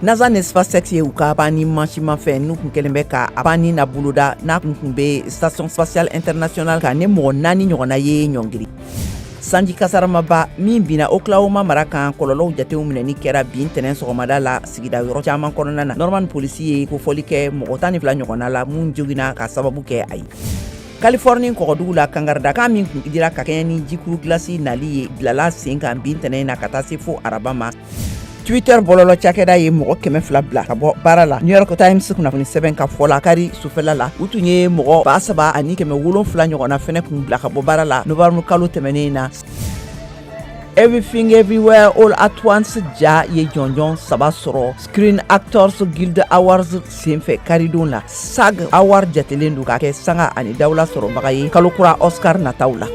NASA ni SpaceX ye u ka panni mansimafɛn n'u kun kɛlen bɛ ka a panni na boloda, n'a kun bɛ Station spatiale internationale kan, ni mɔgɔ naani ɲɔgɔnna ye ɲɔngiri. Sanji kasaramaba min binna Oklahoma mara kan, kɔlɔlɔw jatew minɛni kɛra bi ntɛnɛn sɔgɔmada la sigida yɔrɔ caman kɔnɔna na. Norman polisi ye kofɔli kɛ mɔgɔ 12 ɲɔgɔnna la mun joginna ka sababu kɛ a ye. Californie kɔgɔdugu la, kangaridakan min kun dira ka kɛɲɛ ni jikuru gilasi nali ye, bilala sen kan bi ntɛnɛn na ka taa se fo araba ma. Twitter bɔlɔlɔ cakɛda ye mɔgɔ 200 bila ka bɔ baara la. New York Times kunnafoni sɛbɛn ka fɔ la, kari sufɛla la, u tun ye mɔgɔ 3700 ɲɔgɔnna fɛnɛ kun bila ka bɔ baara la novembre kalo tɛmɛnen na. Everything Everywhere All at Once ja ye jɔnjɔn saba sɔrɔ Screen Actors Guild Awards senfɛ karidon la. SAG Award jatelen don ka kɛ sanga ani dawula sɔrɔbaga ye kalo kura Oscar nataw la.